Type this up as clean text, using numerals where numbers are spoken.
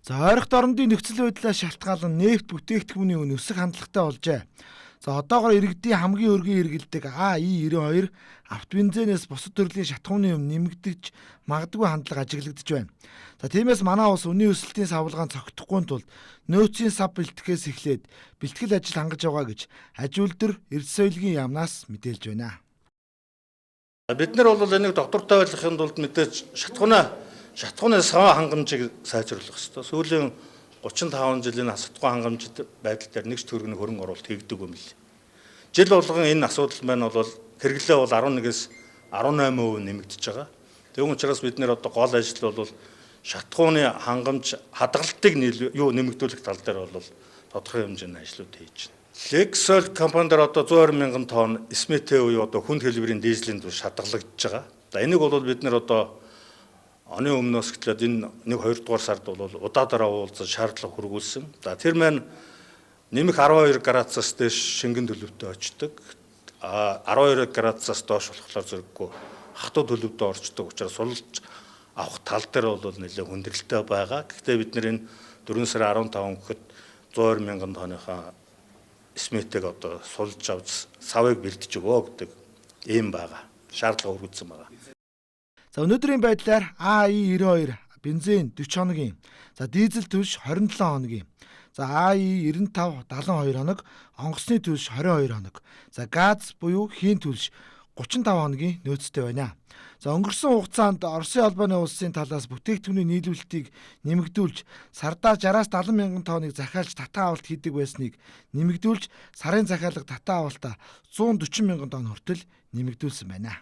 За ойрхот орондын нөхцөл байдлаас шалтгаалan нефть бүтээгдэхүүний үн өсөх хандлагатай болжээ. За одоогоор иргэдийн хамгийн өргөн хэрэглэдэг АИ-92 автобензинээс бусад төрлийн шатахууны үн нэмэгдэж магадгүй хандлага ажиглагдаж байна. За тиймээс манай улс үнийн өсөлтийн савлгаанд цогтохгүй тулд нөөцийн сав бэлтгэхээс эхлээд бэлтгэл ажил хангаж байгаа гэж аж үйлдвэр эрдэс соёлын яамнаас мэдээлж байна. Бид нар бол энийг доктортой байлгахын тулд мэдээж шатахууны саван хангамжийг сайжруулах ёстой. Сүүлийн 35 жилийн шатахуун хангамжид байдал дээр нэг ч төгрөгийн хөрөнгө оруулалт хийгдэг юм л. Жил болгон энэ асуудал маань бол хэрэглээ бол 11-ээс 18% нэмэгдэж байгаа. Тэгвэл учраас бид нэр одоо гол ажил бол шатахууны хангамж хадгалтыг нэмэгдүүлэх тал дээр бол тодорхой хэмжээний ажлууд хийж байна. Lexol компани дээр одоо 120 мянган тонн СМТ буюу одоо хүнд хэлбэрийн дизелийн тус хадгалагдаж байгаа. За энийг бол бид нэр одоо оны өмнөөс эхлээд энэ 1-2 дугаар сард бол удаадаараа уулзсан шаардлага хүргүүлсэн. За тэр маань нэмэх 12 градусаас дээш шингэн төлөвтэй очдог. А 12 градусаас доош болохоор зэрэггүй хатуу төлөвтэй орчдөг учраас сулж авах тал дээр бол нэлээд хүндрэлтэй байгаа. Гэхдээ бид нэр энэ 4 сарын 15 гэхэд 120 мянган тонныхаа СМТ-г одоо сулж авч савыг бэлдэж өгөө гэдэг ийм байгаа. Шаардлага хүргэсэн байгаа. За өнөөдрийн байдлаар АИ-92 бензин 40 хоногийн, за дизель түлш 27 хоногийн, за АИ-95 72 хоног, онгоцны түлш 22 хоног, за газ буюу хийн түлш 35 хоногийн нөөцтэй байна. За өнгөрсөн хугацаанд Оросын холбооны улсын талаас бүтээгдэхүүний нийлүүлэлтийг нэмэгдүүлж сардаа 60-аас 70 мянган тонныг захиалж татан авалт хийдэг байсныг нэмэгдүүлж сарын захиалга татан авалтаа 140 мянган тонн хүртэл нэмэгдүүлсэн байна.